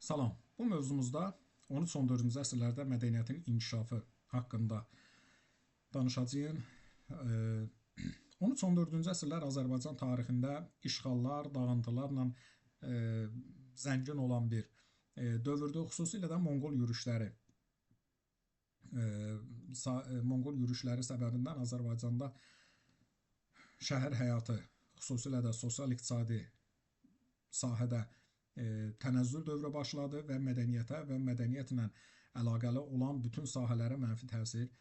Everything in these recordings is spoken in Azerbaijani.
Salam. Bu mövzumuzda 13-14-cü əsrlərdə mədəniyyətin inkişafı haqqında danışacağıq. 13-14-cü əsrlər Azərbaycan tarixində işğallar, dağıntılarla zəngin olan bir dövrdür. Xüsusilə də Monqol yürüşləri. Monqol yürüşləri səbəbindən Azərbaycanda şəhər həyatı, xüsusilə də sosial-iqtisadi sahədə tənəzzül dövrü başladı və mədəniyyətə və mədəniyyətlə əlaqəli olan bütün sahələrə mənfi təsir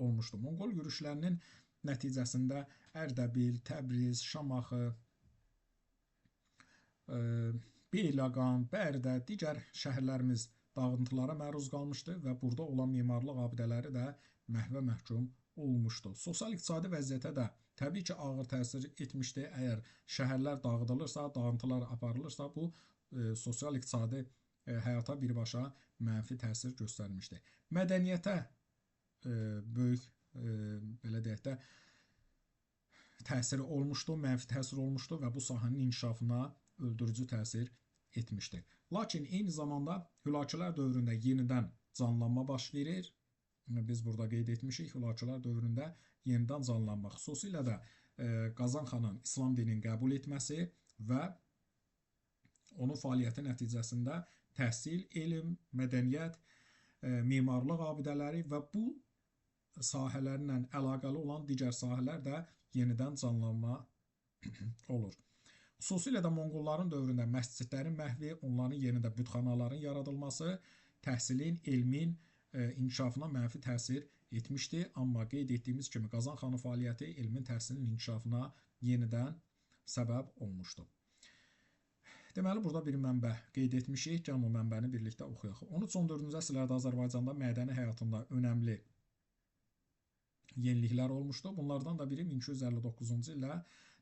olmuşdu. Monqol yürüşlərinin nəticəsində Ərdəbil, Təbriz, Şamaxı, Beyləqan, Bərdə, digər şəhərlərimiz dağıntılara məruz qalmışdı və burada olan memarlıq abidələri də məhvə məhkum olmuşdu. Sosial-iqtisadi vəziyyətə də təbii ki, ağır təsir etmişdi. Əgər şəhərlər dağıdılırsa, dağıntılar aparılırsa, bu sosial-iqtisadi həyata birbaşa mənfi təsir göstərmişdi. Mədəniyyətə böyük, belə deyək də, təsiri olmuşdu, mənfi təsir olmuşdu və bu sahənin inkişafına öldürücü təsir etmişdi. Lakin eyni zamanda Hülakülər dövründə yenidən canlanma baş verir. Biz burada qeyd etmişik, Hülakülər dövründə yenidən canlanma, xüsusilə də Qazan xanın İslam dinini qəbul etməsi və onun fəaliyyəti nəticəsində təhsil, elm, mədəniyyət, memarlıq abidələri və bu sahələrlə əlaqəli olan digər sahələr də yenidən canlanma olur. Xüsusilə də Monqolların dövründə məscidlərin məhvi, onların yerində bütxanaların yaradılması təhsilin, elmin inkişafına mənfi təsir etmişdi. Amma qeyd etdiyimiz kimi Qazan xanın fəaliyyəti elmin, təhsilin inkişafına yenidən səbəb olmuşdu. Deməli, burada bir mənbə qeyd etmişik. Gəlin o mənbəni birlikdə oxuyaq. 13-14-cü əsrlərdə Azərbaycanda mədəni həyatında önəmli yeniliklər olmuşdu. Bunlardan da biri 1259-cu ildə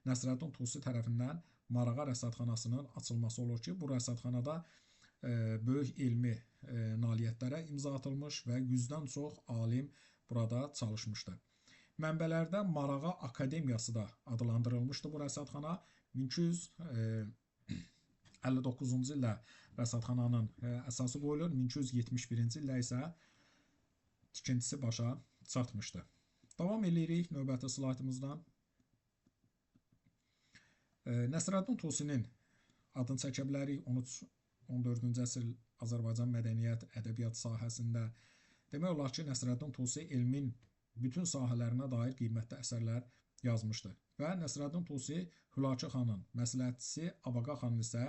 Nəsrəddin Tusi tərəfindən Marağa rəsədxanasının açılması olur ki, bu rəsədxanada böyük elmi nailiyyətlərə imza atılmış və 100-dən çox alim burada çalışmışdı. Mənbələrdə Marağa Akademiyası da adlandırılmışdı bu rəsədxana. 1259-cu ildə rəsədxananın əsası qoyulur, 1271-ci ildə isə tikintisi başa çatmışdı. Davam edirik növbəti slaydımızdan. Nəsrəddin Tusinin adını çəkə bilərik. 13-14-cü əsr Azərbaycan mədəniyyət, ədəbiyyat sahəsində demək olar ki, Nəsrəddin Tusi elmin bütün sahələrinə dair qiymətli əsərlər yazmışdı. Və Nəsrəddin Tusi Hülakü xanın məsləhətçisi, Abaqa xanın isə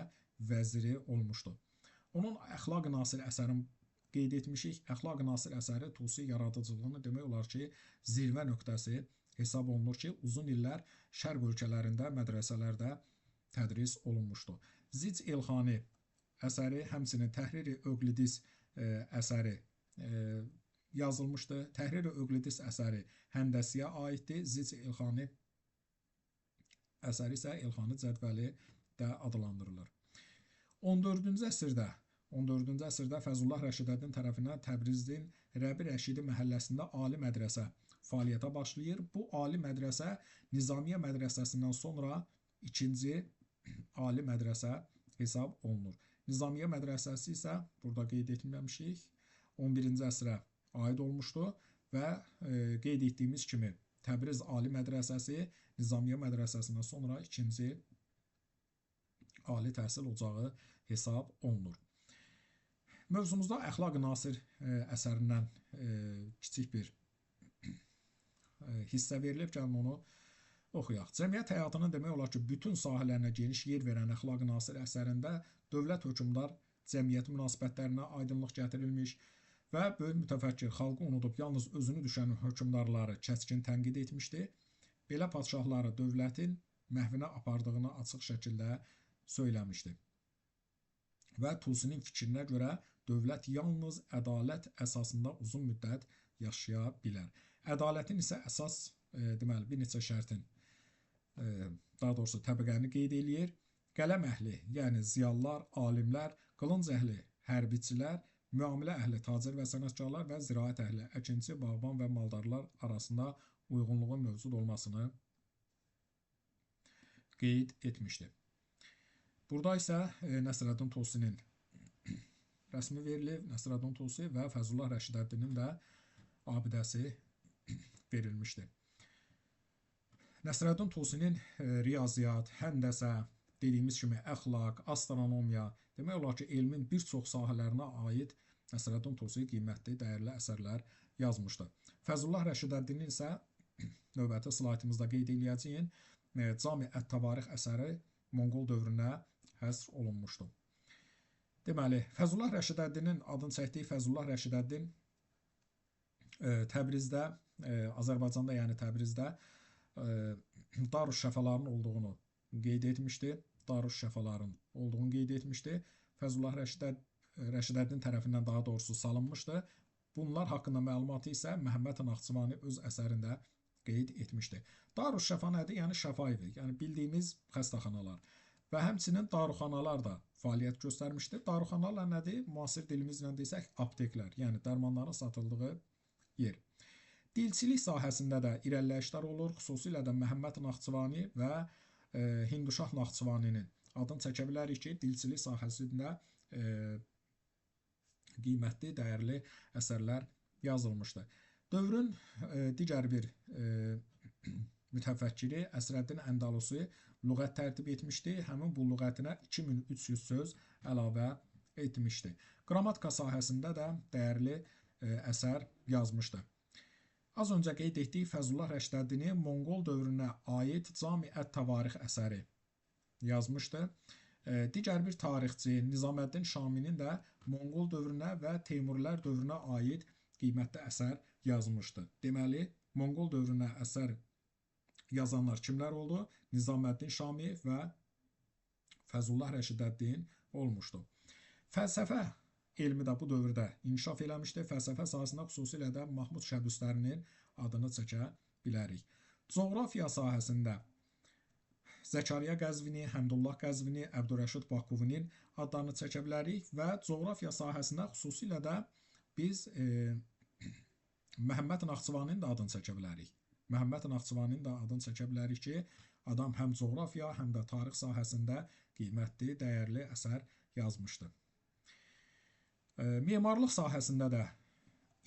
vəziri olmuşdu. Onun Əxlaq-ı Nasir əsərini qeyd etmişik. Əxlaq-ı Nasir əsəri Tusi yaradıcılığını demək olar ki, zirvə nöqtəsi hesab olunur ki, uzun illər şərq ölkələrində, mədrəsələrdə tədris olunmuşdu. Zic Elxani əsəri, həmçinin Təhriri Öqlidis əsəri yazılmışdı. Təhriri Öqlidis əsəri həndəsiyə aiddir. Zic Elxani əsəri isə Elxani cədvəli də adlandırılır. 14-cü əsrdə Fəzullah Rəşidəddin tərəfindən Təbrizin Rəbi Rəşidi məhəlləsində ali mədrəsə fəaliyyətə başlayır. Bu ali mədrəsə Nizamiyə mədrəsəsindən sonra ikinci ali mədrəsə hesab olunur. Nizamiyə mədrəsəsi isə burada qeyd etməmişik, 11-ci əsrə aid olmuşdu və qeyd etdiyimiz kimi Təbriz Ali Mədrəsəsi Nizamiyə mədrəsəsindən sonra ikinci ali təhsil ocağı hesab olunur. Mövzumuzda Əxlaq-ı Nasir əsərindən kiçik bir hissə verilib. Gəlin onu oxuyaq. Cəmiyyət həyatının demək olar ki, bütün sahələrinə geniş yer verən Əxlaq-ı Nasir əsərində dövlət hökmdar cəmiyyət münasibətlərinə aydınlıq gətirilmiş və böyük mütəfəkkir xalqı unudub yalnız özünü düşən hökmdarları kəskin tənqid etmişdi. Belə padşahları dövlətin məhvinə apardığını açıq şəkildə söyləmişdi. Və Tusinin fikrinə görə dövlət yalnız ədalət əsasında uzun müddət yaşaya bilər. Ədalətin isə əsas deməli, bir neçə şərtin, daha doğrusu təbəqəni qeyd eləyir. Qələm əhli, yəni ziyalılar, alimlər, qılınc əhli, hərbiçilər, müamilə əhli, tacir və sənətkarlar və ziraət əhli, əkinçi, bağban və maldarlar arasında uyğunluğun mövcud olmasını qeyd etmişdi. Burada isə Nəsrəddin Tusinin rəsmi verilib, Nəsrəddin Tusi və Fəzullah Rəşidəddinin də abidəsi verilmişdi. Nəsrəddin Tusinin riyaziyyat, həndəsə, dediyimiz kimi əxlaq, astronomiya, demək olar ki, elmin bir çox sahələrinə aid Nəsrəddin Tusi qiymətli, dəyərli əsərlər yazmışdı. Fəzullah Rəşidəddinin isə növbəti slaydımızda qeyd eləyəcəyik, Cami ət-Təvarix əsəri Monqol dövrünə həsr olunmuşdu. Deməli, Fəzullah Rəşidəddinin adını çəkdiyi Fəzullah Rəşidəddin Təbrizdə, Azərbaycanda, yəni Təbrizdə Darüşşəfaların olduğunu qeyd etmişdi. Darüşşəfaların olduğunu qeyd etmişdi. Fəzullah Rəşidəddin tərəfindən daha doğrusu salınmışdı. Bunlar haqqında məlumatı isə Məhəmməd Naxçıvani öz əsərində qeyd etmişdi. Darüşşəfa nədir? Yəni şəfa evi, yəni bildiyimiz xəstəxanalar. Və həmçinin daruxanalar da fəaliyyət göstərmişdi. Daruxanalar nədir? Müasir dilimizlə desək, apteklər, yəni dərmanların satıldığı yer. Dilçilik sahəsində də irəliləyişlər olur. Xüsusilə də Məhəmməd Naxçıvani və Hinduşah Naxçıvaninin adını çəkə bilərik ki, dilçilik sahəsində qiymətli, dəyərli əsərlər yazılmışdı. Dövrün digər bir mütəfəkkiri Əsrəddin Əndalusi lüğət tərtib etmişdi. Həmin bu lüğətinə 2300 söz əlavə etmişdi. Qrammatika sahəsində də dəyərli əsər yazmışdı. Az öncə qeyd etdik, Fəzullah Rəşidəddini Monqol dövrünə aid Cami ət-Təvarix əsəri yazmışdı. Digər bir tarixçi Nizaməddin Şaminin də Monqol dövrünə və Teymurilər dövrünə aid qiymətli əsər yazmışdı. Deməli, Monqol dövrünə əsər yazanlar kimlər oldu? Nizaməddin Şami və Fəzullah Rəşidəddin olmuşdu. Fəlsəfə elmi də bu dövrdə inkişaf eləmişdi. Fəlsəfə sahəsində xüsusilə də Mahmud Şəbüstərinin adını çəkə bilərik. Coğrafiya sahəsində Zəkariya Qəzvini, Həmdullah Qəzvini, Əbdürəşid Bakuvinin adlarını çəkə bilərik və coğrafiya sahəsində xüsusilə də biz Məhəmməd Naxçıvaninin də adını çəkə bilərik. Məhəmməd Naxçıvaninin də adını çəkə bilərik ki, adam həm coğrafiya, həm də tarix sahəsində qiymətli, dəyərli əsər yazmışdı. Memarlıq sahəsində də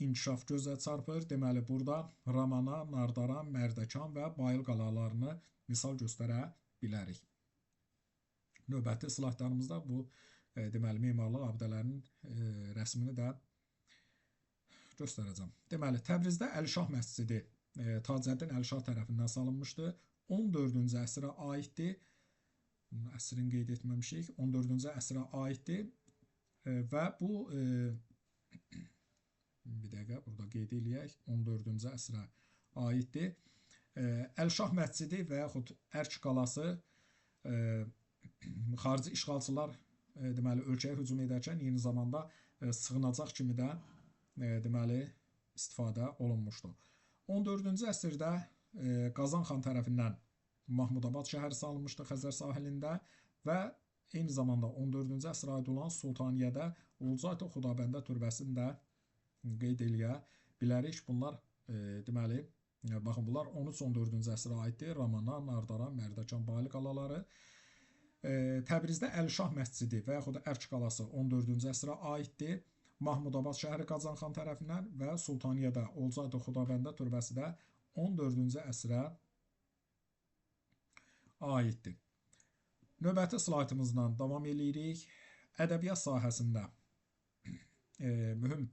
inkişaf gözə çarpır. Deməli, burada Ramana, Nardaran, Mərdəkan və Bayıl qalalarını misal göstərə bilərik. Növbəti slaydlarımızda bu deməli, memarlıq abidələrinin rəsmini də göstərəcəm. Deməli, Təbrizdə Əlişah məscidi Tacəddin Əlişah tərəfindən salınmışdı. 14-cü əsrə aiddir. Əsrin qeyd etməmişik. 14-cü əsrə aiddir. Və bu, bir dəqiqə burada qeyd eləyək, 14-cü əsrə aiddir. Əlişah məscidi və yaxud Ərk qalası xarici işğalçılar deməli, ölkəyə hücum edərkən eyni zamanda sığınacaq kimi də deməli, istifadə olunmuşdu. 14-cü əsrdə Qazan xan tərəfindən Mahmudabad şəhəri salınmışdı Xəzər sahilində və eyni zamanda 14-cü əsrə aid olan Sultaniyədə Olcayto Xudabəndə türbəsini də qeyd eləyə bilərik. Bunlar deməli, baxın, bunlar 13-14-cü əsrə aiddir. Ramana, Nardaran, Mərdəkan, Bayıl qalaları. Təbrizdə Əlişah məscidi və yaxud da Ərk qalası 14-cü əsrə aiddir. Mahmudabad şəhəri Qazan xan tərəfindən və Sultaniyədə Olcayto Xudabəndə türbəsi də 14-cü əsrə aiddir. Növbəti slaydımızla davam eləyirik. Ədəbiyyat sahəsində mühüm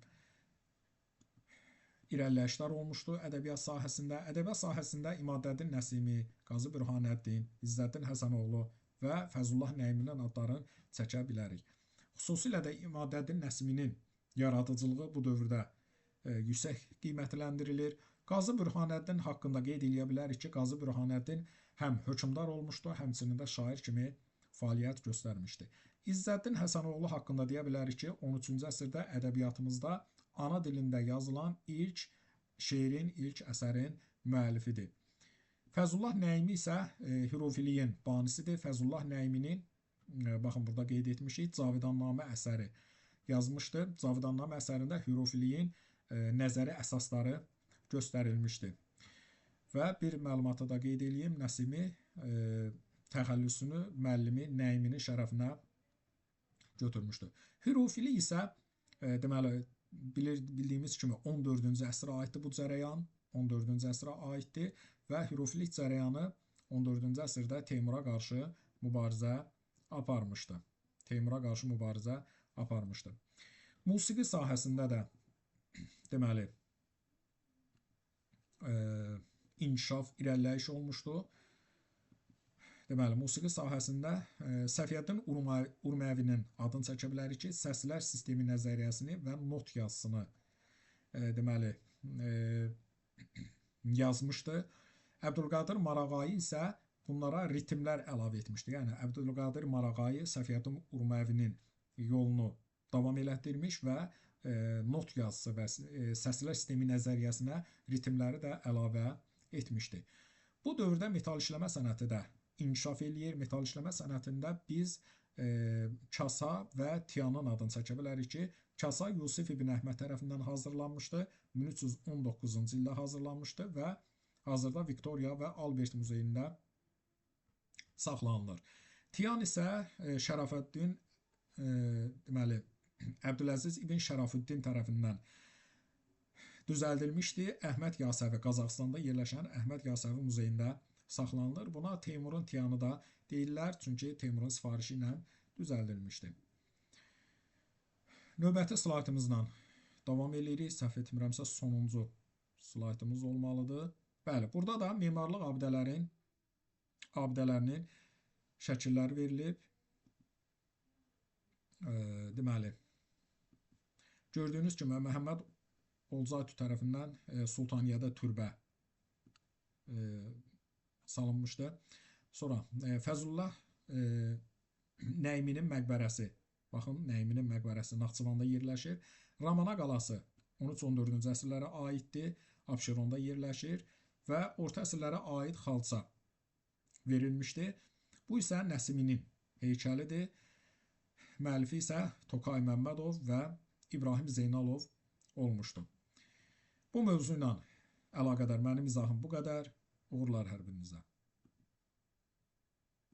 irəliləyişlər olmuşdu ədəbiyyat sahəsində. Ədəbiyyat sahəsində İmadəddin Nəsimi, Qazi Bürhanəddin, İzzəddin Həsənoğlu və Fəzullah Nəiminin adlarını çəkə bilərik. Xüsusilə də İmadəddin Nəsiminin yaradıcılığı bu dövrdə yüksək qiymətləndirilir. Qazi Bürhanəddin haqqında qeyd eləyə bilərik ki, Qazi Bürhanəddin həm hökmdar olmuşdu, həmçinin də şair kimi fəaliyyət göstərmişdi. İzzəddin Həsənoğlu haqqında deyə bilərik ki, 13-cü əsrdə ədəbiyyatımızda ana dilində yazılan ilk şeirin, ilk əsərin müəllifidir. Fəzullah Nəimi isə hürufiliyin banisidir. Fəzullah Nəiminin, baxın burada qeyd etmişik, Cavidannamə əsəri yazmışdı. Cavidannamə əsərində hürufiliyin nəzəri əsasları göstərilmişdi. Və bir məlumatı da qeyd eləyim, Nəsimi təxəllüsünü müəllimi Nəiminin şərəfinə götürmüşdü. Hürufilik isə deməli bildiyimiz kimi 14-cü əsrə aiddir bu cərəyan. 14-cü əsrə aiddir və hürufilik cərəyanı 14-cü əsrdə Teymura qarşı mübarizə aparmışdı. Teymura qarşı mübarizə aparmışdı. Musiqi sahəsində də deməli inkişaf, irəliləyiş olmuşdu. Deməli, musiqi sahəsində Səfiyyəddin Urməyevinin adını çəkə bilərik ki, səslər sistemi nəzəriyyəsini və not yazısını deməli yazmışdı. Əbdülqadir Marağayi isə bunlara ritmlər əlavə etmişdi. Yəni Əbdülqadir Marağayi Səfiyyəddin Urməyevinin yolunu davam elətdirmiş və not yazısı və səslər sistemi nəzəriyyəsinə ritmləri də əlavə etmişdi. Bu dövrdə metal işləmə sənəti də inkişaf eləyir. Metal işləmə sənətində biz kasa və tiyanın adını çəkə bilərik ki, kasa Yusif ibn Əhməd tərəfindən hazırlanmışdı. 1319-cu ildə hazırlanmışdı və hazırda Viktoriya və Albert muzeyində saxlanılır. Tiyan isə Şərafəddin deməli Əbdüləziz ibn Şərafüddin tərəfindən düzəldilmişdi. Əhməd Yasəvi, Qazaxıstanda yerləşən Əhməd Yasəvi muzeyində saxlanılır. Buna Teymurun tiyanı da deyirlər, çünki Teymurun sifarişi ilə düzəldilmişdi. Növbəti slaydımızla davam eləyirik. Səhv etmirəmsə sonuncu slaydımız olmalıdır. Bəli, burada da memarlıq abidələrinin şəkilləri verilib. Deməli, gördüyünüz kimi Məhəmməd Olcaytu tərəfindən Sultaniyədə türbə salınmışdı. Sonra Fəzullah Nəiminin məqbərəsi. Baxın, Nəiminin məqbərəsi Naxçıvanda yerləşir. Ramana qalası 13-14-cü əsrlərə aiddir. Abşeronda yerləşir və orta əsrlərə aid xalça verilmişdi. Bu isə Nəsiminin heykəlidir. Müəllifi isə Tokay Məmmədov və İbrahim Zeynalov olmuşdu. Bu mövzu ilə əlaqədar mənim izahım bu qədər. Uğurlar hər birinizə.